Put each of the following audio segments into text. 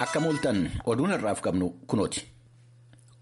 Akka mooltan oduun har'aaf qabnu kunooti.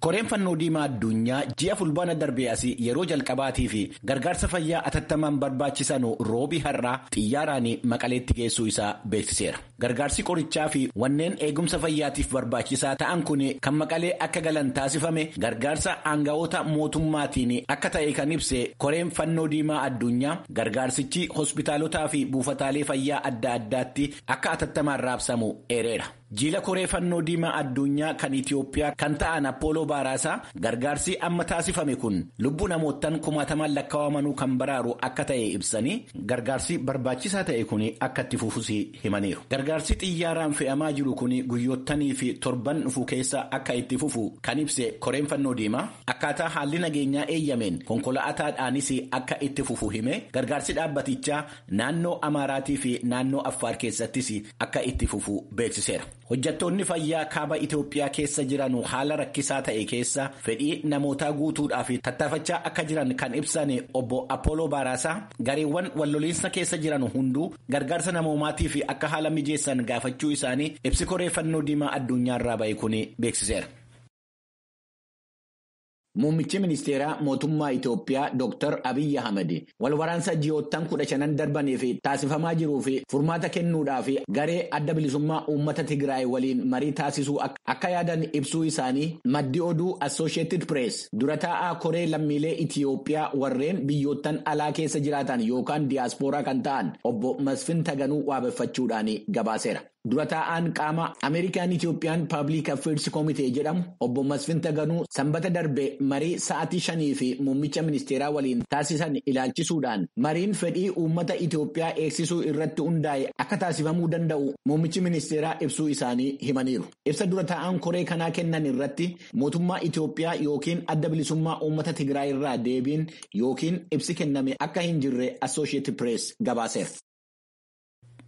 Koreen fannoo diimaa addunyaa ji'a fulbaana darbee asii yeroo jalqabaatii fi gargaarsa fayyaa atattamaan barbaachisan roobii har'aa xiyyaaraan maqaleetti geessuu isaa beeksiseera. Gargaarsi qorichaa fi wanneen eegumsa fayyaatiif barbaachisaa ta'an kun kan maqalee akka galan taasifame gargaarsa aangawoota mootummaatiin akka ta'e kan ibse koreen fannoo diimaa addunyaa gargaarsichi hospitaalotaa fi buufataalee fayyaa adda addaatti akka atattamaan raabsamu eereera. Jiila koree fannoo diimaa addunyaa kan Itiyoophiyaa kan ta'an Appooloo Baaraasaa gargaarsi amma taasifame kun lubbuu namoottan kumaatamaan lakkaa'amanuu kan baraaru akka ta'e ibsanii gargaarsi barbaachisaa ta'e kun akka itti fufus himaniiru. Gargaarsi xiyyaaraan fe'amaa jiru kun guyyoottanii fi torban dhufu keessa akka itti fufu kan ibse koreen fannoo diimaa akkaataa haalli nageenyaa eeyyameen konkolaataadhaanis akka itti fufu hime gargaarsi dhaabbatichaa naannoo Amaaraatii fi naannoo Affaar keessattis akka itti fufu beeksiseera. Hojjettoonni fayyaa kaaba Itoophiyaa keessa jiran haala rakkisaa ta'e keessa fedhii namootaa guutuudhaaf tattaafachaa akka jiran kan ibsan obbo Appooloo Baaraasaa gareewwan walloliinsa keessa jiran hunduu gargaarsa namoomaatiif akka haala mijeessan gaafachuu isaanii ibsi koree fannoo diimaa addunyaa irraa ba'e kun beeksiseera. Muummichi ministeeraa mootummaa Itoophiyaa Dr. Abiyyi Ahmed wal waraansa ji'oottan 15 darbanii fi taasifamaa jiruu fi furmaata kennuudhaaf garee adda bilisummaa uummata Tigraay waliin marii taasisuu akka yaadan ibsuu isaanii maddi oduu Associated Press dura taa'aa koree lammiilee Itoophiyaa warreen biyyoottan alaa keessa jiraatan yookaan diyaaspooraa kan ta'an obbo Masfin Taganuu waabeffachuudhaan gabaaseera. Dura taa'aan qaama Ameerikaan Itoophiyaan Pabliik Affeers Komitee jedhamu obbo Masfin Taganuu sanbata darbe marii sa'aatii 5 fi muummicha ministeeraa waliin taasisan ilaalchisuudhaan mariin fedhii uummata Itoophiyaa eegsisuu irratti hundaa'e akka taasifamuu danda'u muummichi ministeeraa ibsuu isaanii himaniiru. Ibsa dura taa'aan koree kanaa kennan irratti mootummaa Itoophiyaa yookiin adda bilisummaa uummata Tigraay irraa deebiin yookiin ibsi kenname akka hin jirre Associated Press gabaaseera.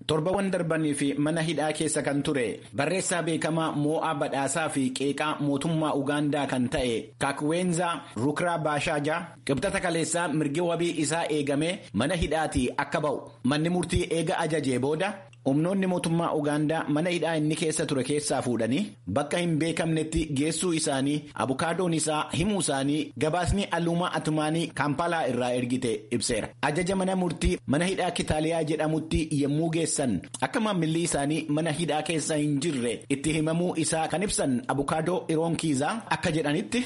Torbawwan darbanii fi mana hidhaa keessa kan ture barreessaa beekamaa Moo'aa Badhaasaa fi qeeqaa mootummaa Ugaandaa kan ta'e Kaakweenza Rukraa Baashaajaa qibxata kaleessaa mirgi wabii isaa eegamee mana hidhaatii akka ba'u manni murtii eega ajajee booda humnoonni mootummaa Ugaandaa mana hidhaa inni keessa ture keessaa fuudhanii bakka hin beekamnetti geessuu isaanii abukaadoon isaa himuu isaanii gabaasni Alumaa Atumaanii Kaampaalaa irraa ergite ibseera. Ajaja mana murtii mana hidhaa Kitaaliyaa jedhamutti yommuu geessan akka maamilli isaanii mana hidhaa keessa hin jirre itti himamuu isaa kan ibsan abukaadoo Iroonkiizaa akka jedhanitti.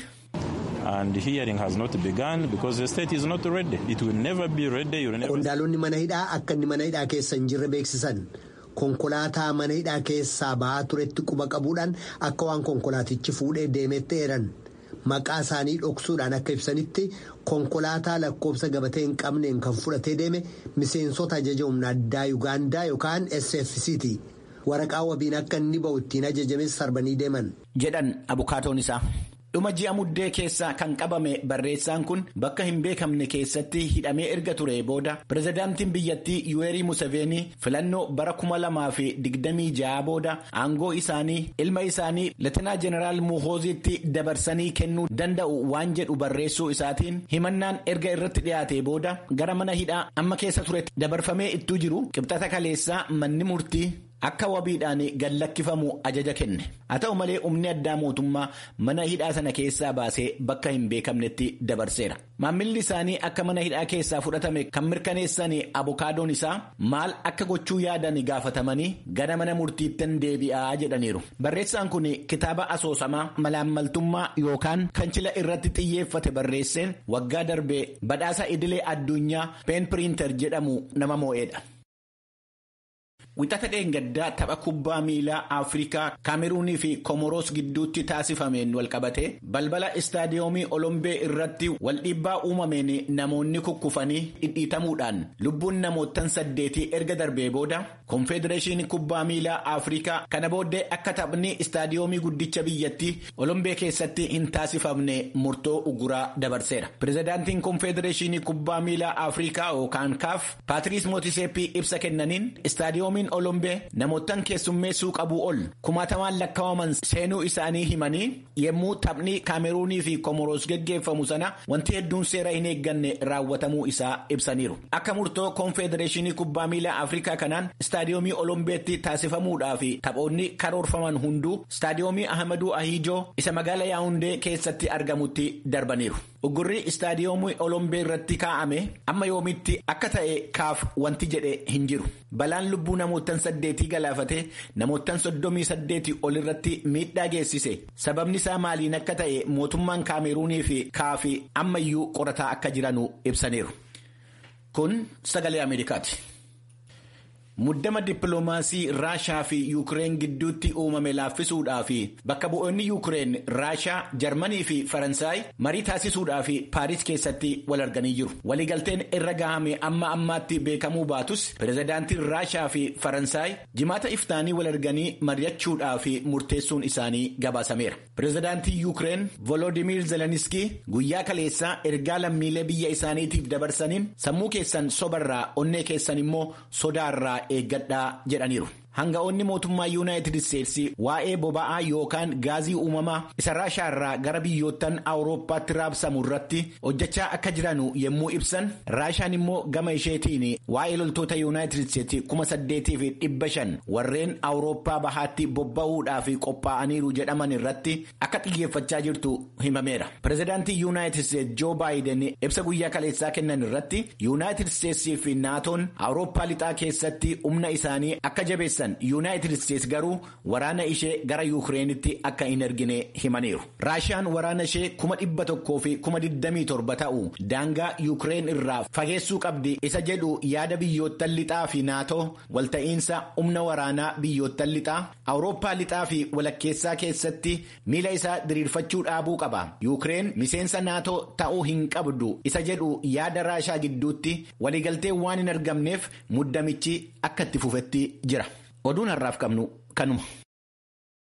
And the hearing has not begun because the state is not ready. It will never be ready. You will never... Qondaalonni mana hidhaa akka inni mana hidhaa keessa hin jirre beeksisan. Konkolaataa mana hidhaa keessaa ba'aa turetti quba qabuudhaan akka waan konkolaatichi fuudhee deemetti eeran. Maqaa isaanii dhoksuudhaan akka ibsanitti konkolaataa lakkoofsa gabatee hin qabneen kan fudhatee deeme miseensota ajaja humna addaa Yugaandaa yookaan SFC'ti. Waraqaa wabiin akka inni ba'u ittiin ajajames sarbanii deeman. Jedhan abukaatoon isaa. Dhuma ji'a muddee keessaa kan qabame barreessaan kun bakka hin beekamne keessatti hidhamee erga ture booda pirezidaantiin biyyattii Yuweerii Museveenii filannoo bara 2026 booda aangoo isaanii ilma isaanii Leetinaa Jeneraal Muhooziitti dabarsanii kennuu danda'u waan jedhu barreessuu isaatiin himannaan erga irratti dhiyaate booda gara mana hidhaa amma keessa turetti dabarfamee ittuu jiru qibxata kaleessaa manni murtii. Akka wabiidhaan gad lakkifamu ajaja kenne. Haa ta'u malee humni addaa mootummaa mana hidhaa sana keessaa baasee bakka hin beekamnetti dabarseera. Maamilli isaanii akka mana hidhaa keessaa fudhatame kan mirkaneessan abukaadoon isaa maal akka gochuu yaadan gaafatamanii gara mana murtiittan deebi'aa jedhaniiru. Barreessaan kun kitaaba asoosamaa malaammaltummaa yookaan kanchila irratti xiyyeeffate barreesseen waggaa darbee badhaasa idilee addunyaa peen piriinter jedhamu nama moo'edha. Wixata dheengaddaa tapha kubbaa miilaa Afrikaa Kaameruunii fi Komoroos gidduutti taasifameen walqabate balbala istaadiyoomii Olombee irratti waldhiibbaa uumameen namoonni kukkufanii dhidhiitamuudhaan lubbuun namoottan 8 erga darbee booda Konfedereeshinii kubbaa miilaa Afrikaa kana booddee akka taphni istaadiyoomii guddicha biyyattii Olombee keessatti hin taasifamne murtoo uguraa dabarseera. Pirezidaantiin Konfedereeshinii kubbaa miilaa Afrikaa yookaan kaaf Paatiriis Mootiseeppii ibsa kennaniin istaadiyoomiin Olombee namoottan keessummeessuu qabu ol kumaatamaan lakkaa'aman seenuu isaanii himanii yemmuu taphni Kaameruunii fi Komoroos geggeeffamu sana wanti hedduun seera hin eegganne raawwatamuu isaa ibsaniiru. Akka murtoo Koonfedereeshinii Kubbaa Miilaa Afrikaa kanaan istaadiyoomii Olombeetti taasifamuudhaaf taphoonni karoorfaman hunduu istaadiyoomii Ahmaduu Ahijoo isa magaala Yaawundee keessatti argamutti darbaniiru. Uggurri istaadiyoomii Olombee irratti kaa'ame amma yoomitti akka ta'e kaaf wanti jedhe hin jiru. Balaan lubbuu namoottan 8 galaafatee namoottan 38 ol irratti miidhaa geessise. Sababni isaa maaliin akka ta'e mootummaan Kaameruunii fi kaafi ammayyuu qorataa akka jiranu ibsaniiru. Kun sagalee Ameerikaati. Muddama dippiloomaasii Raashaa fi Yuukireen gidduutti uumame laaffisuudhaaf bakka bu'oonni Yuukireen Raashaa, Jarmanii fi Faransaay marii taasisuudhaaf Paaris keessatti wal arganii jiru. Waliigalteen irra gahame amma ammaatti beekamuu baatus pirezidaantiin Raashaa fi Faransaay jimaata iftaanii wal arganii mari'achuudhaaf murteessuun isaanii gabaasameera. Pirezidaantiin Yuukireen Volodimiir Zelenskii guyyaa kaleessaa ergaa lammiilee biyya isaaniitiif dabarsaniin sammuu keessan sobarraa onnee keessan immoo sodaarraa eeggadhaa jedhaniiru. Hanga'oonni mootummaa Yuunaayitid Isteetsi waa'ee boba'aa yookaan gaazii uumamaa isa Raashaarraa gara biyyoottan Awurooppaatti raabsamu irratti hojjechaa akka jiranu yommuu ibsan, Raashaan immoo gama isheetiin waa'ee loltoota Yuunaayitid Isteetsi 8,500 warreen Awurooppaa bahaatti bobba'uudhaaf qophaa'aniiru jedhaman irratti akka xiyyeeffachaa jirtu himameera. Pireezidaantii Yuunaayitid Isteetsi Joo Baayiden ibsa guyyaa kaleessaa kennan irratti Yuunaayitid Isteetsii fi Naatoon Awurooppaa lixaa keessatti humna isaanii akka jabeessan, Yuunaayitid Isteetsi garuu waraana ishee gara Yuukireenitti akka hin ergine himaniiru. Raashaan waraana ishee 127,000 ta'u daangaa Yuukireen irraa fageessuu qabdi isa jedhu yaada biyyoottan lixaa fi naatoo walta'iinsa humna waraanaa biyyoottan lixaa Awurooppaa lixaa fi walakkeessaa keessatti miila isaa diriirfachuu dhaabuu qaba. Yuukireen miseensa naatoo ta'uu hin qabdu isa jedhu yaada Raashaa gidduutti waliigaltee waan hin argamneef muddamichi akka itti fufetti jira. Oduun har'aaf qabnu kanuma.